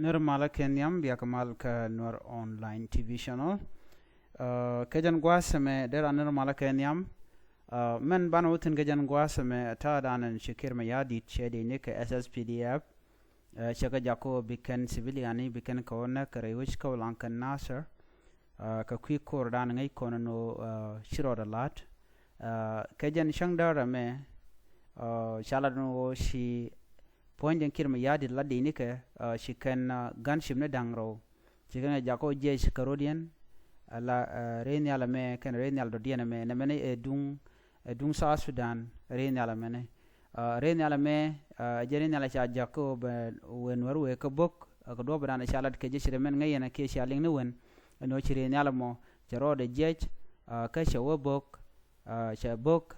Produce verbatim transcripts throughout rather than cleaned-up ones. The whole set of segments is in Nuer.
Nir malä kɛ nhiam, bia kɛ mal kä Nuer Online T V channel. Kä jɛn gua̱a̱th ɛmɛ dee ran nir malä kɛ nhiam. Mɛn banɛ wä thi̱n kä jɛn gua̱a̱th ɛmɛ, ta̱a̱ danɛ ci Kiir Mayardit cɛ dee ni kɛ S S P D F. Cɛ kɛ jakä bi kɛn civilian ni bi kɛn kɛ wä näk kɛ rɛy wec kä Ulaŋ kɛn Nasir. Kɛ kui̱ ko̱r danɛ ŋäc kɔn ni wä ci rɔɔdɛ la̱t. Kɛ jɛn cäŋ däär ɛmɛ ca lat ni wä ci puɔ̱ny jɛn Kiir Mayardit la di̱i̱nikɛ ci kɛn gunship ni da̱ŋ rɛw. Ci kɛn ɛ jakä jiɛc kɛ ro̱diɛn. Ala rɛy nhial ɛmɛ kɛn rɛy nhial dɔ̱diɛn ɛmɛ nɛmɛni ɛ duŋ ɛ duŋ South Sudan rɛy nhial ɛmɛni. Rɛy nhial ɛmɛ ɛ jɛn rɛy nhial ɛ ca jakä bɛ wee Nuɛr wee kä bo̱k. Kɛ duɔ̱ɔ̱p ɛ danɛ ca lat kɛ jiɛc rɛ mɛn ŋäc yɛn ɛ kiɛ cia liŋ ni wen. Ɛn ɣöö ci rɛy nhial ɛmɔ cɛ rɔɔdɛ jiɛc kä cɛ wä bo̱k. Cɛ bo̱k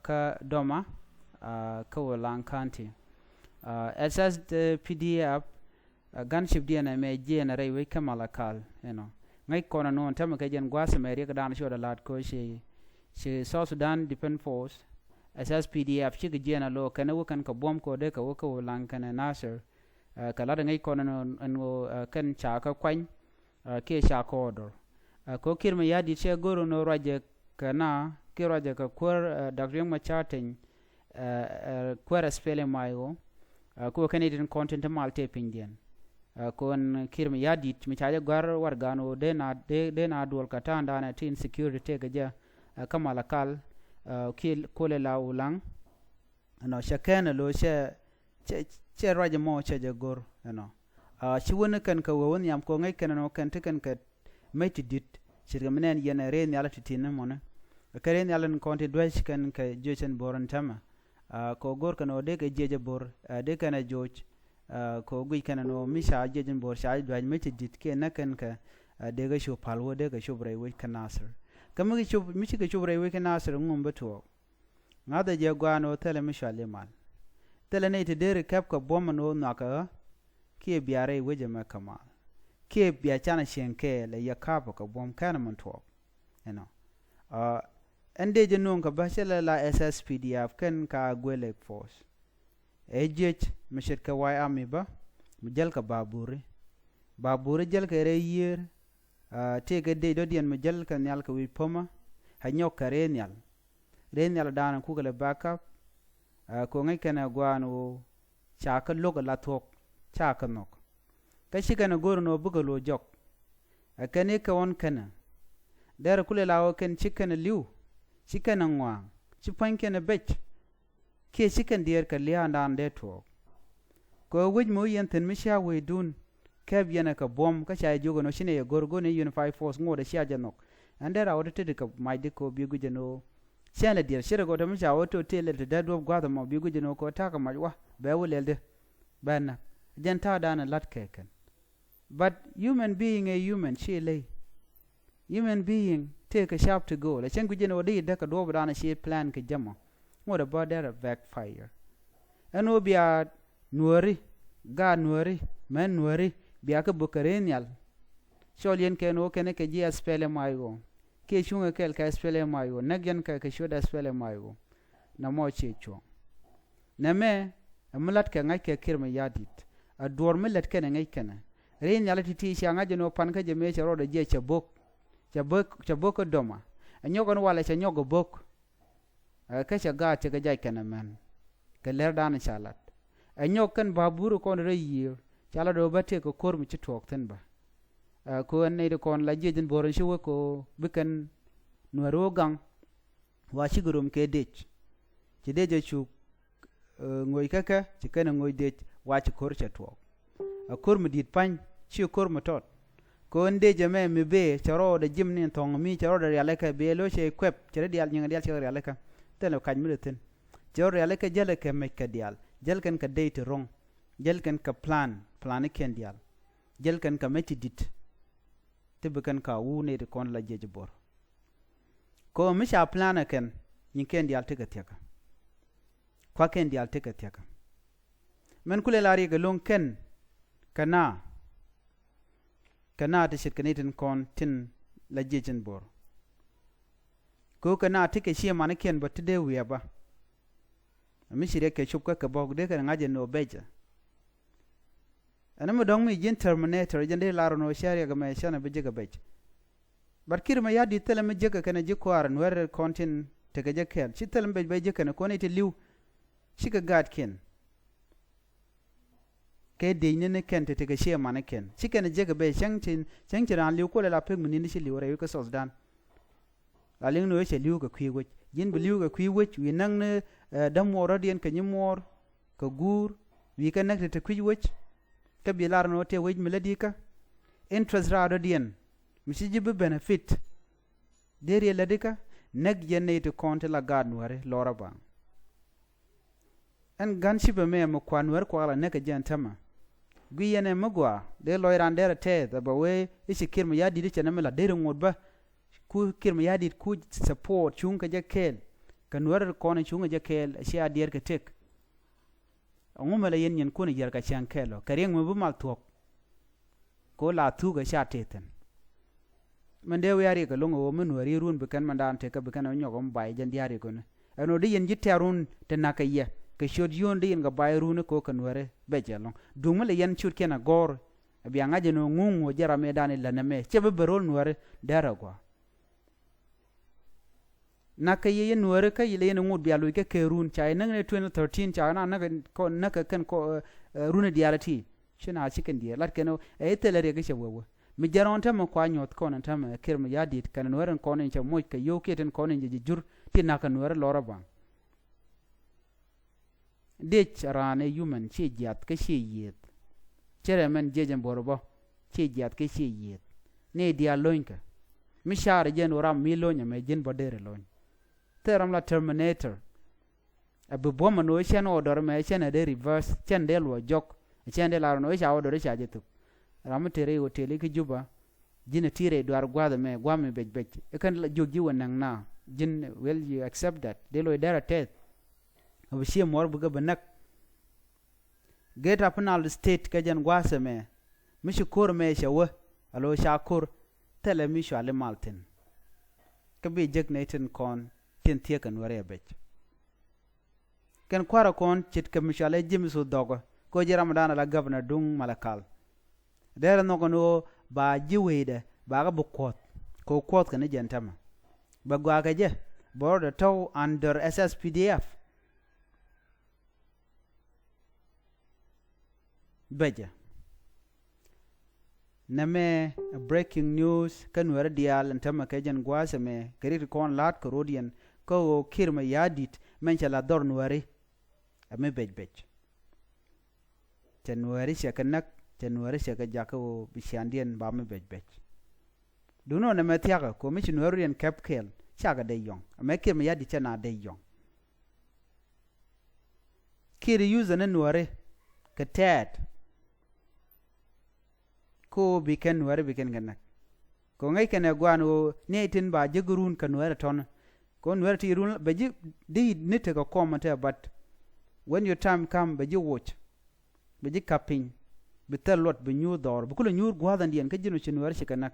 kä Doma kä Ulaŋ County. S S P D F gunship diɛn ɛmɛ jiɛn rɛy wec kä Malakal, you know. Ŋäc kɔn ɛn ɣöö ɛn tämɛ kɛ jɛn gua̱a̱th ɛmɛ riɛk dan ci ɣɔt ɛ la̱t kɛ ɣöö ci ci South Sudan Defense Force, S S P D F, cikɛ jiɛn ɛ lo̱o̱ kɛn ɛ wä kɛn kɛ buɔ̱m kɛ ɣöö dee kɛ wä kä Ulaŋ kɛn ɛ Nasir. Kɛ la̱t ɛ ŋäc kɔn ɛn ɣöö kɛn ca kɛ kuany kiɛ ca kɛ order. Kɛ ɣöö Kiir Mayardit cɛ go̱r ɛn ɣöö ruacɛ kɛ na kiɛ ruacɛ kɛ kuäär Doctor Riek Machar Teny, kuäär SPLM-IO. Kɛ ɣöö kɛn itin kɔn tin te mal tëë pinydiɛn. Kɛ ɣöö Kiir Mayardit mi ca jɛ gɔ̱a̱r warɛgan ɣöö dee na dee na duɔl kɛ ta̱a̱ŋdan ɛ ti insecurity tëëkɛ jɛ kä Malakal kiɛ kolɛ la Ulaŋ. Ɛnɔ cɛ kɛn ɛ lo̱ cɛ cɛ ruac ɛmɔ cɛ jɛ go̱r ɛnɔ. Ci wä ni kɛn kɛ wee wä nhiam kɛ ŋäc kɛn ɛnɔ kɛn ti kɛn kɛ mec ti di̱t. Ce̱tkɛ mi nɛn yɛn ɛ rɛy nhial ti ti̱n ni mɔni. Kɛ rɛy nhial in kɔn ti duäc kɛn kɛ jiöc ɛn bo̱r ɛn täämɛ. Kɛ go̱r kɛn ɣöö dee kɛ jiɛc ɛ bo̱r dee kɛn ɛ joc. Kɛ guic kɛn ɛn ɣöö mi ca jiɛc ɛn bo̱r ca duäc mec ti di̱t kiɛ näk kɛn kɛ dee kɛ cop pal wä dee kɛ cop rɛy wec kä Nasir. Kä mi kɛ cop mi ci kɛ cop rɛy wec kä Nasir ŋum bä tuɔɔk. Ŋa̱thɛ jɛ gua̱a̱n ɣöö thilɛ mi cɔal i̱ mal. Thilɛ nɛy ti deri kɛp kɛ buɔ̱m ɛn ɣöö nhɔakä ɣä kiɛ bia rɛy wec ɛmɛ kɛ mal. Kiɛ bia canɛ cieŋ kɛɛl ɛ yɛ ka̱a̱pä kɛ buɔ̱m kɛn min tuɔɔk. Ɛnɔ ɛn dee jɛ nuɔ̱ŋ kɛ bä cɛ lɛ la S S P D F kɛn ka Agwelek Force. Ɛ jiec mi ce̱tkɛ White Army bä mi jäl kɛ baburi. Baburi jäl kɛ rɛy yiër. Tëëkɛ dec dɔ̱diɛn mi jäl kɛ nhial kɛ wi̱c pämä. Ɛ nyɔk kɛ rɛy nhial. Rɛy nhial da̱a̱n kukɛ lɛ backup. Kɛ ŋäc kɛn ɛ gua̱a̱n ɣöö ca kä lo̱k ɛ la thuɔ̱k ca kä nhɔk. Kä ci kɛn ɛ go̱r ɛn ɣöö bikɛ lo̱c jɔk. Ɛ kɛn i̱ kɛ ɣɔn kɛnɛ derɛ kulɛ la ɣöö kɛn ci kɛn ɛ li̱w. Ci kɛn ɛ ŋɔa̱a̱ŋ ci pua̱nykiɛn ɛ bec. Kiɛ ci kɛn diɛɛr kɛ lia̱a̱ndan dee tuɔɔk. Kɛ ɣöö wec mi wä yɛn thi̱n mi cia wecdun kɛp yɛn ɛ kɛ buɔ̱m kä ca yɛ jiök ɛn ɣöö ci nɛy ɛ go̱r go̱r ni Unified Force ŋot ɛ cia jɛ nhɔk. Ɛn dee raw ti tetdi kɛ macdi kɛ ɣöö bi guic ɛn ɣöö cɛn lɛ diɛɛr ce̱tkɛ ɣöö te mi ca wä te tëë lɛl te dee duɔ̱p gua̱a̱th ɛmɔ bi guic ɛn ɣöö kɛ ɣöö ta̱a̱ kɛ mac wa bɛ wä lɛl dee bɛ näk. Jɛn ta̱a̱dan ɛ la̱t kɛ kɛn. But human being ɛ human ci ley. Human being tëëkɛ cap ti go̱o̱l ɛ cäŋ guic ɛn ɣöö dee i̱ däk kɛ duɔ̱ɔ̱p dan ɛ ci plan kɛ jɛ mɔ. Ŋot ɛ bä derɛ backfire. Ɛn ɣöö bia nuääri gaat nuääri mɛn nuääri bia kɛ bök kɛ rɛy nhial. Cɔl yɛn kɛn ɣöö kɛn kɛ ji̱ SPLM-IO kiɛ cuŋɛ kɛɛl kɛ SPLM-IO näk yɛn kɛ kɛ ciöt SPLM-IO. Nɔmɔ ciɛ cuɔ̱ŋ. Nɛmɛ ɛ mi la̱t kɛ ŋa̱c kɛ Kiir Mayardit. Ɛ duɔ̱ɔ̱r mi lät kɛnɛ ŋäc kɛnɛ rɛy nhial ti̱ti̱ cia ŋa̱c ɛn ɣöö pan kä jɛ mëë cɛ rɔɔdɛ jiɛc cɛ bo̱k. Cɛ bo̱k cɛ bo̱k kä Doma. Ɛ nyɔk ɛn walɛ cɛ nyɔk ɛ bo̱k. Ɛ kä cɛ gaat cɛ kɛ jac kɛnɛ män. Kɛ lɛr da̱a̱n ca lat ɛ nyɔk kɛn baburi kɔn rɛy yiër. Ca lat ɣöö bä tëëk kɛ ko̱r mi ci tuɔɔk thi̱n bä. Ɛ kɛ ɣöö ɛn nɛy ti kɔn la jiɛc ɛn bo̱r ɛn ci wek kɛ ɣöö bi kɛn nuääri wä gaŋ. Wa cikɛ rom kɛ dec. Ci dec ɛ cuk ŋoc kä kɛ ci kɛn ɛ ŋoc dec wa ci ko̱r cɛ tuɔɔk. Ɛ ko̱r mi di̱t pa̱ny ci ko̱r mi tɔt. Kɛ ɣöö ɛn dec ɛmɛ mi bëë cɛ rɔɔdɛ ji̱m ni thɔ̱ŋ mi cɛ rɔɔdɛ rialikä bëë lo̱c cɛ kuɛp cɛ rɔ diaal nyiŋ diaal cɛ rialikä. Thilɛ kac mi dee thi̱n. Cɛ rɔ rialikä jälɛ kɛ mec kɛ diaal jäl kɛn kɛ dec ti ro̱ŋ. Jäl kɛn kɛ plan planikiɛn diaal. Jäl kɛn kɛ mec ti di̱t. Ti bi kɛn ka wuu nɛy ti kɔn la jiɛc bo̱r. Kɛ ɣöö mi ca plan ɛ kɛn nyinkɛn diaal tekɛ thiäkä. Kua̱kɛn diaal tekɛ thiäkä. Mɛn kulɛ la riɛk ɛlɔ̱ŋ kɛn kɛ na kɛ na ti ce̱tkɛ ni tin kɔn tin la jiɛc in bo̱r. Kɛ ɣöö kɛ na tekɛ ciɛ manikiɛn bä ti dee wi̱i̱ ɛ bä. Mi ci riɛk kɛ cop kä kɛ bä dee kɛn ŋa̱c ɛn ɣöö bɛcɛ. Ɛn mi dɔ̱ŋ mi ji̱n Terminator, jɛn dee lar ɛn ɣöö cä riɛk ɛmɛ cänɛ bi jek ɛ bec. But Kiir Mayardit thilɛ mi jek ɛ kɛnɛ ji̱ kɔaar Nuäär kɔn tin tekɛ jɛ kɛɛl. Ci thilɛ mi bec bä jek kɛnɛ kɔn i̱ ti li̱w. Cikɛ gaatkiɛn kɛ diecni ni kɛn te tekɛ ciɛ manikiɛn. Ci kɛn jek ɛ bec cäŋ ci, cäŋ ci raan li̱w kuɔlɛ la pek mi ni̱n ci li̱w rɛy wi̱c kä South Sudan. La liŋ ni wec cɛ li̱w kɛ kui̱ wec. Ji̱n bi li̱w kɛ kui̱ wec wi̱i̱ näk ni, eh, dämuɔɔr rɔ̱diɛn kɛ nyimuɔɔr kɛ guur. Wi̱i̱ kɛ näk te te kui̱ wec. Kä bi lar ni wä tëë wec mi lätdikä. Interest raar rɔ̱diɛn mi ci ji̱ bi benefit. Dee riɛl lätdikä näk yɛn nɛy ti kɔn ti la gaat Nuääri lɔr a baŋ. Ɛn ga̱n cipɛ mɛ mi kua̱r Nuääri kuak la näk kɛ jɛn tämɛ. Gui̱c yɛn ɛ mi gɔaa dee lɔc raan derɛ tɛɛth ɛ bɛ wee i̱ ci Kiir Mayardit i̱ cɛ nɛ mi la deri ŋot bä. Ku Kiir Mayardit ku support cuŋ kɛ jɛ kɛɛl. Kɛ Nuääri kɔn cuŋ kɛ jɛ kɛɛl ɛ ci a diɛɛr kɛ tëk. Ɛŋu mɛ la yɛn nyinkun jiɛɛr kɛ cäŋ kɛɛl ɔ kɛ riɛŋ mi bi mal thuɔ̱k. Kɛ ɣöö la thuk ɛ ca tëë thi̱n. Min dee wiaa riɛk ɛlɔ̱ŋ ɛ ɣöö mi Nuääri run bi kɛn mindan tekä bi kɛn ɛ nyɔk ɛ mi bay jɛn diaal riɛk ɛni. Ɛn ɣöö di yɛn ji̱ tɛ̈r run te na̱k kɛ yɛ kɛ ciöt yio̱o̱n di yɛn kɛ bay run kɛ ɣöö kɛ Nuääri bɛc ɛlɔ̱ŋ. Duŋ mi lɛ yɛn ciötkiɛn ɛ gɔ̱r ɛ bia ŋa̱c ɛn ɣöö ŋuŋ ɣöö jɛ ram ëëdan ilänɛ mɛ cɛ bi ben ro̱l Nuääri dɛr ɛ gɔaa. Nakä yɛ yɛ Nuääri kä yɛ lɛ yɛn ŋot bia loc kä kɛ run ca yɛ näk ni twenty thirteen ca na näk kɔ näk kɛ kɛn kɔ, eh, run diaal ti. Ci na ci kɛn diɛ lat kɛn ɛ thilɛ riɛk cɛ wewä. Mi jɛn rɔn tämɛ kua nyuɔth kɔn tämɛ Kiir Mayardit kɛn Nuääri kɔn in cɛ moc kɛ yio̱w kiɛ tin kɔn in jɛ ji̱ jur ti nakä Nuääri lɔr a baŋ. Diec raan ɛ human ci jiath kä ci yieth. Cɛ rɛ mɛn jiec ɛn buɔr bä ci jiath kä ci yieth. Ni diaal lo̱nykä. Mi car jɛn ɣöö ram mi lo̱ny ɛmɛ ji̱n bä deri lo̱ny. Thil ram la Terminator. A bi buɔ̱m ɛn ɣöö cɛn order ɛmɛ cɛn ɛ dee reverse cɛn dee luɔ jɔk. Cɛn dee lar ɛn ɣöö ca order ca jɛ thuk. Ram mi te rɛy hotel i̱ kä Juba. Ji̱n ɛ ti rɛy duaar gua̱a̱th ɛmɛ gua̱a̱th mi bec bec. I̱ kɛn la jiök ji̱ wä näŋ na ji̱n will you accept that dee lo̱c dɛr a tɛth. A bi cië muɔr bikɛ bi näk. Greater Upper Nile State kɛ jɛn gua̱a̱th ɛmɛ mi ci ko̱r ɛmɛ cɛ wä a lo̱ ca ko̱r thilɛ mi cuali mal thi̱n. Kä bi jek nɛy tin kɔn tin thiek kɛ Nuääri ɛ bec. Kɛn kua̱rä kɔn ce̱tkɛ mi cuali James Odhɔk kɛ ɣöö ji̱ ramdan ala Governor Duŋ Malakal. Derɛ nhɔk ni ɣöö ba ji̱ wecdɛ ba kä bi kuɔth kɛ ɣöö kuɔth kɛ ni jɛn tämɛ. Bɛ gɔaa kɛ jɛ bɛ rɔɔdɛ tɔ̱w under S S P D F. Becɛ. Nɛmɛ ɛ breaking news kä Nuääri diaal ɛn tämɛ kɛ jɛn gua̱a̱th ɛmɛ kɛ rik ti kɔn la̱a̱t kɛ ro̱diɛn kä ɣöö Kiir Mayardit mɛn cɛ la dhɔr Nuääri. Ɛ mi bec bec. Cɛ Nuääri cɛ kɛ näk cɛ Nuääri cɛ kɛ jakä ɣöö bi ciaŋdiɛn ba mi bec bec. Duundɛ ɣöö nɛmɛ thia̱kä kɛ ɣöö mi ci Nuääri ro̱diɛn kɛp kɛɛl cakɛ dee yɔ̱ŋ ɛmɛ Kiir Mayardit cɛ na dee yɔ̱ŋ. Kiir use ni Nuääri kɛ tɛɛt. Ko bi kɛn Nuääri bi kɛn kɛ näk. Ko ŋäc kɛn ɛ guan ɣöö ni tin ba ji̱ run kɛ Nuääri tɔn. Ko Nuääri ti run bɛ ji̱ di ni tekɛ kɔm tɛ but when your time come bɛ ji̱ woc. Bɛ ji̱ kap piny bi thil luɔt bi nyuur dhɔr bi kulɛ nyuur gua̱a̱th ɛn diɛn kä ji̱n ɔ ci Nuääri ci kɛ näk.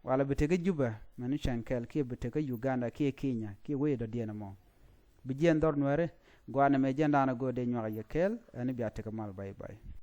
Wala bi tekä Juba mɛn ni cɛn kɛl kiɛ bi tekä Uganda kiɛ Kenya kiɛ wec dɔ̱diɛn ɛmɔ. Bi jiɛn dhɔr Nuääri gua̱a̱r nɛmɛ jiɛn da̱a̱n a go̱o̱r dee nyuak a yɛ kɛl ɛn bia tekä mal bay bay.